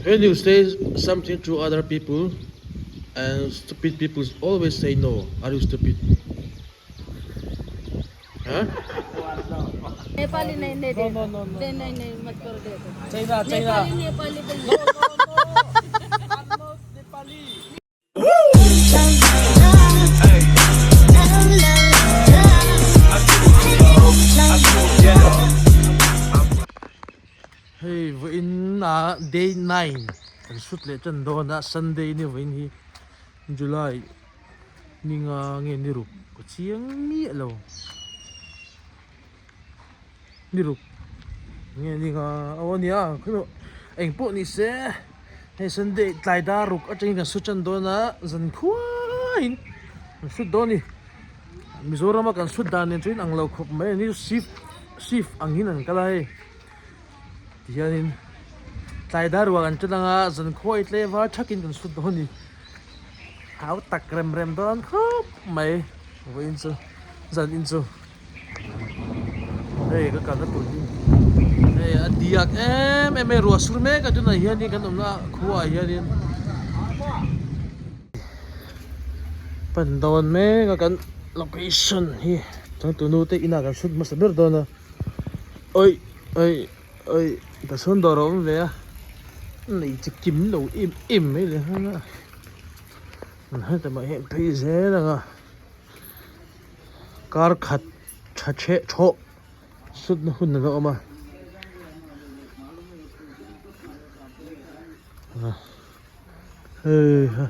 When you say something to other people and stupid people always say no, are you stupid? Huh? Nepali नहीं नहीं No, no, no, no. दे नहीं नहीं मत करो दे दो China, China. Nepali Nepali बोल No, no, no. I'm not Nepali. Hei vawiin ah day 9 kan shoot leh tan dawn a Sunday ni vawiin hi July ni nga nge ni ruk ka chiang miah lo ni ruk nge ni nga aw ania khaw eng pawh ni se hei Sunday tlai dar ruk atangin kan shoot tan dawn a zan khuaiin kan shoot dawn a ni Mizoram a kan shoot dan nen chuan ang lo khawp mai a ni shift shift ang in an kal a hei. Tihianin tlai dar ruah kan ṭan anga zan khuai tle var thakin kan sut dawn a ni. Hau tak rem rem dawn khawp mai vawiin chu zan in chu hei ka kalna tur hi hei a diak em em mai ruah sur mek a tunah hianin kan awmna khuaah hianin pan dawn mek a kan location hi changtunu te inah kan sut hmasa ber dawn a. Oi oi oi ka chhun dawr a awm ve a nei chi kim lo em em mai leh nghal a an heta mah hian phei zel ang a kar khat tha theh thawh sutna hun a lo awm a hei ha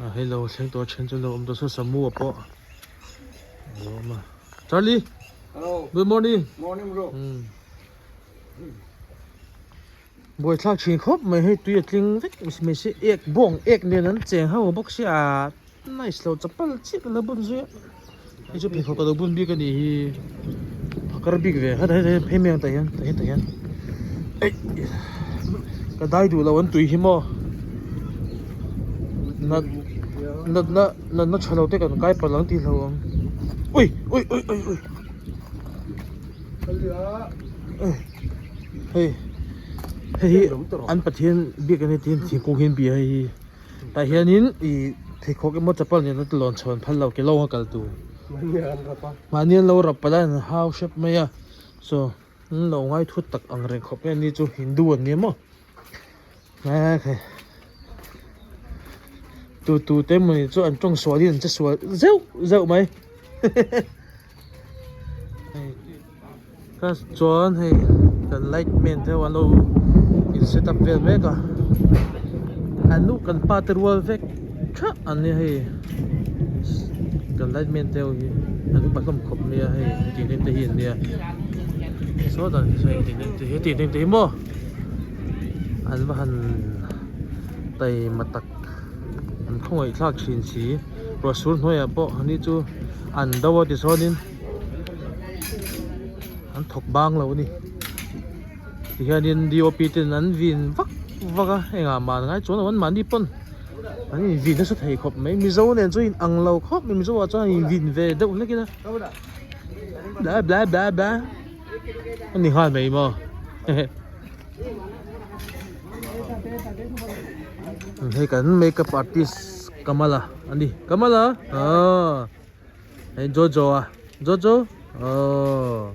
a hei lo thleng tawh a then chu an lo awm tawh saw samu a pawh a lo awm a. Charlie. Hello. Good morning. Morning bro. Hmm. Buai thlak thin khawp mai hei tui a tling vek mai se ek bawng ek nen an cheng ho bawk sia nice lo chapal chiah ka lo bun zui a hei chu pheikhawk ka lo bun bik a nih hi phakar bik ve heta heta hian phei mai ang tah hian tah hian tah hian eih ka dai duh lo an tui hi maw nat natna Natna tha lo te kan kai palh ang tih hlauh ang. Ui ui ui ui ui. Hei hei hi an pathian biak ani tiin thingkung hi an bia hei hi. Tah hianin ih pheikhawk emaw chapal nen a lawn chho an phal lo ke lawng a kal tur. Mahni an lo rap palh a an hau hrep mai a so an lo ngai thut tak ang reng khawp mai ani chu Hindu an ni maw. Tu tu te mawni chu an tawng sual in an che sual zeuh zeuh mai ka chuan hei kan light man te ho an lo in set up vel mek a an nu kan pa te rual vek thah an nia hei kan light man te ho hi an upa hlawm khawp mai a hei hetiang em te hi an nia saw dan hi hetiang em te hi hetiang em te hi maw. An va han taima tak an khawngaih thlak thin si ruah sur hnuaiah pawh ani chu an do a tichuanin an thawk bang lo a ni tihianin D O P ten an vin vak vak a engah mah an ngai chuan lo an mahni pawn an invin nasa thei khawp mai mizo nen chu in ang lo khawp mai mizo ah chuan an invin ve deuh hlek in a bla bla bla bla. A ni nghal mai maw hei kan makeup artist Kamala a ni Kamala aw hei Jojo a Jojo aw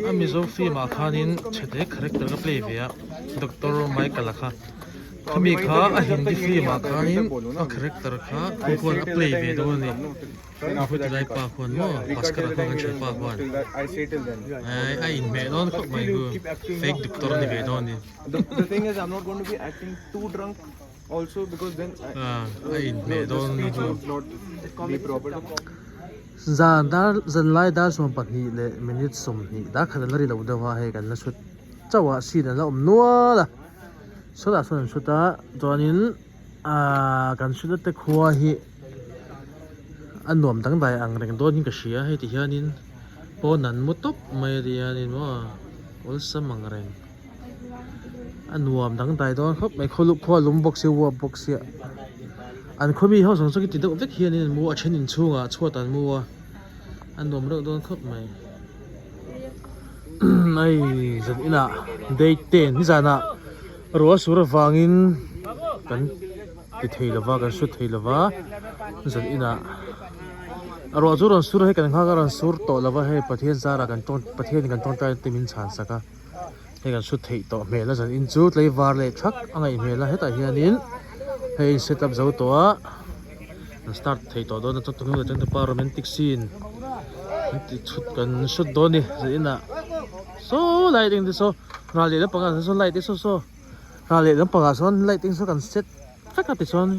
a Mizo film ah khanin chhete character ka play ve a Doctor Michael a kha. Khami kha a Hindi film ah khanin a character kha khu khuan a play ve dawn a ni. A khawi tilai pa khuan maw Bhaskar a kha kan hriat pa khuan eh a inhmeh dawn khawp mai khu fake doctor a ni ve dawn a ni. Ah a inhmeh dawn a ni khu. Zan dar zanlai dar 12 leh minute 20 dar khat a la ri lo deuh a hei kan la chhut chauh a scene a la awm nual a. Sawtah sawn an chhut a chuanin ahh kan chhut na te khua hi a nuam dangdai ang reng dawn in ka hria hei ti hianin pawn an mu tawp mai a ti hianin maw awlsam ang reng a nuam dangdai dawn khawp mai khaw khua lum bawk sia uap bawk sia an khaw mi ho zawng zawng hi ti deuh vek hianin an mu a a then inchhungah chhuat an mu a a nuam reuh dawn khawp mai. Hei zan inah day ten nizanah ruah sur avangin kan ti thei lova kan hre thei lova zan inah a ruah chu rawn sur a hei kan nghak a rawn sur tawh lova hei Pathian zarah kan tawng Pathianin kan tawngtai te min chhan sak a hei kan hre theih tawh hmel a zan in chu tlaivar leh thak a ngaih hmel a hetah hianin hei set up zo tawh a. An start thei tawh dawn a chuan tunah chuan tupa romantic scene an ti chhut kan shoot dawn a ni zan inah saw light eng te saw ral leh lampangah sawn light te saw saw ral leh lampangah sawn light eng saw kan set vek a tichuan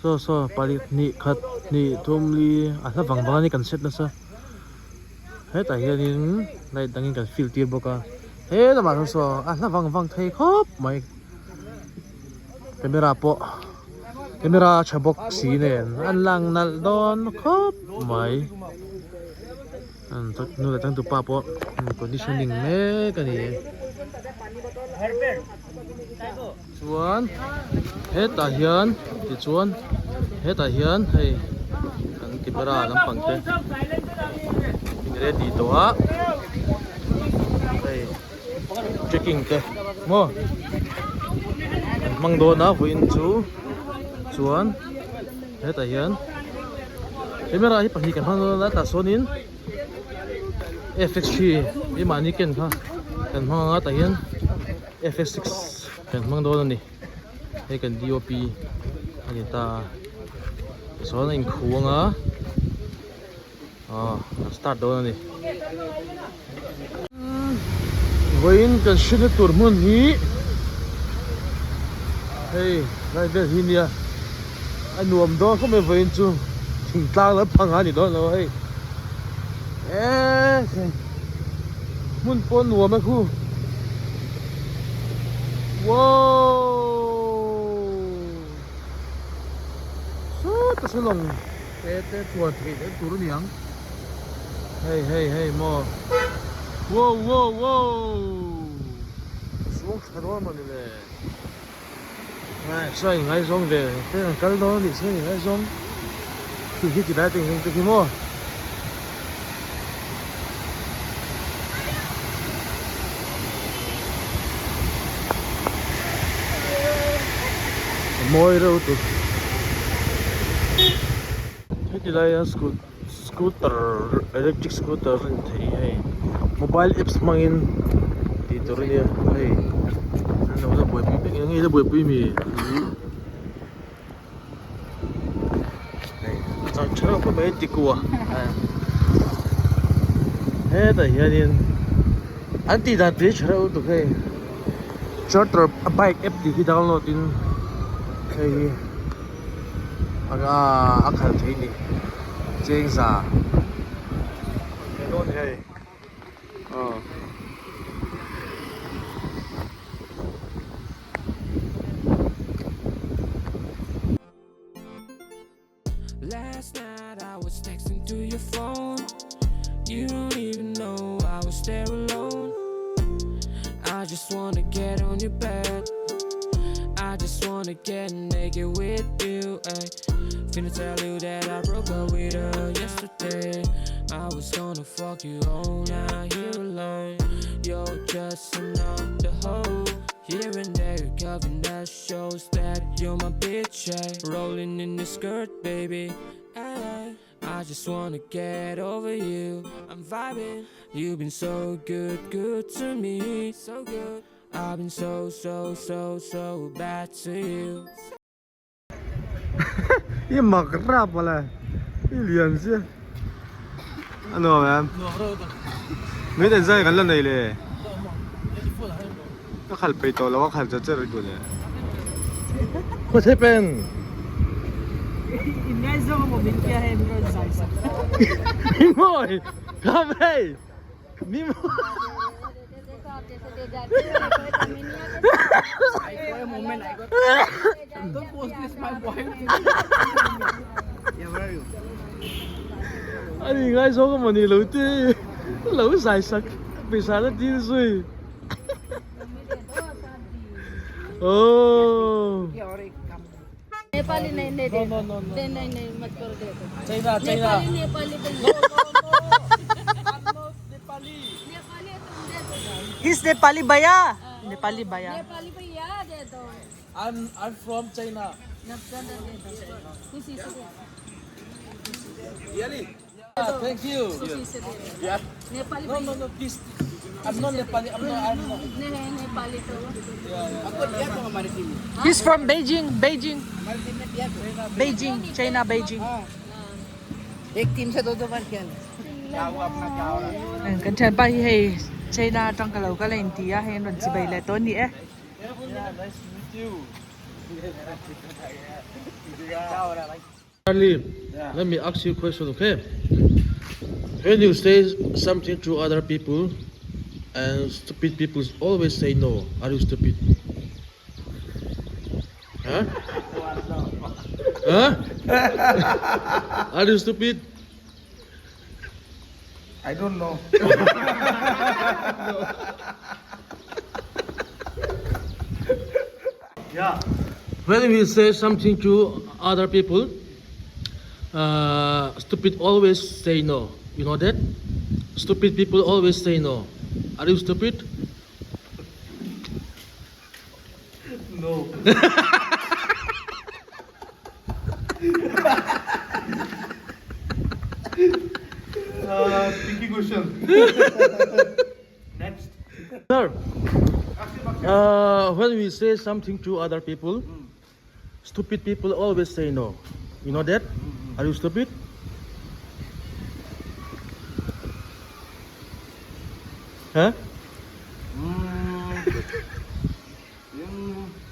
saw saw pali hnih khat hnih thum li a hla vang vang a ni kan set nasa hetah hianin light dangin kan fill tir bawk a he lamah sawn saw a hla vang vang thei khawp mai. Camera pawh camera tha bawk si nen an lang nalh dawn khawp mai an nu leh changtupa pawh conditioning mek a ni chuan hetah hian tichuan hetah hian hei kan camera lampang te in ready tawh a hei. Trekking te maw an hmang dawn a vawiin chu chuan hetah hian camera hi pahnih kan hmang dawn a tah sawnin fx three hi mahni ken kha kan hmang anga tah hian fx six kan hmang dawn a ni hei kan dop a ni ta a tichuan a inkhu anga aw kan start dawn a ni. Vawiin kan hriatna tur hmun hi hei lai vel hi nia a nuam dawn khawp mai vawiin chu thingtlang lampang a ni dawn lo hei eee hmun pawh a nuam e khu wow sawta saw lawng te te chuan theih leh tur a ni ang. Hei hei hei maw wow wow wow suang tha dawn mawni le ngai saw in ngaizawng ve te an kal dawn anih chuan in ngaizawng khi khi ti lai te in te khi maw a mawi reuh tuk heti laia scooty Scooter electric scooter a ni thei hei mobile apps hmangin tih tur a nia hei an lo la buaipui mek eng nge la buaipui mi hei a chang tha reuh khawp mai tikua hetah hianin an tih dan tui tha reuh lutuk hei charter a bike app tih hi download in hei hi. A khalh thei ni cheng za hei aw. Last night I was texting to your phone You don't even know I was there alone I just wanna get on your bed I just wanna get naked with you ay. Finna tell you that I broke up with her yesterday I was gonna fuck you all night here alone You're just another hoe Here and there you're covering that shows that you're my bitch ay. Rolling in your skirt baby ay. I just wanna get over you I'm vibing You've been so good, good to me So good I've been so, so, so, so bad to you I mak rap mawle i lian sia a nuam em min enjoy kan la nei le ka khalh peih tawh lo a khalh chat chat duh le. Khaw pen. In ngaizawng emaw min tia hei min rawn zai sak. Ni mawi kam hei ni mawi. Ani ngaizawng emaw ni lo te lo zai sak pawisa la dil zui. Oh. Nepali नहीं नहीं दे दे नहीं नहीं मत करो दे दो China, China. Nepali Nepali No, no, no. I'm not Nepali. Nepali तुम दे दो He's Nepali bhaiya. Nepali bhaiya. Nepali भैया दे दो I'm I'm from China. नब्बे दे दो खुशी से दे Yeah, thank you. खुशी से दे दो Nepali No, no, no, please. I'm not Nepali. I'm not. I'm not. नहीं नेपाली तो He's from Beijing, Beijing. Beijing, China, Beijing. एक टीम से दो दो बार खेल Kan thian pa hi hei China atang ka lo kal a inti a hei an rawn chi bai leh tawh a ni e. Nice to meet you. Charlie, let me ask you a question, okay? When you say something to other people, and stupid people always say no, are you stupid? Huh? Huh? Are you stupid? I don't know. When we say something to other people, uh, stupid always say no. You know that? Stupid people always say no. Are you stupid? No. Tricky question. Next. Sir, uh, when we say something to other people, stupid people always say no. You know that? Are you stupid? Huh?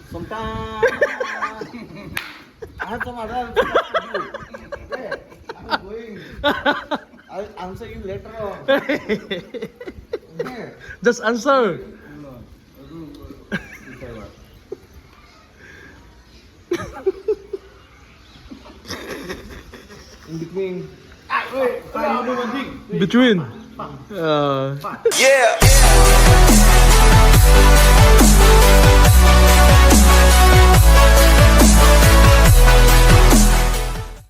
Sometimes I have some other stuff to do. Okay, I'm going. I'll answer you later on. Okay. Just answer. No. In between. Wait, you do one thing. Between. Uh, Yeah.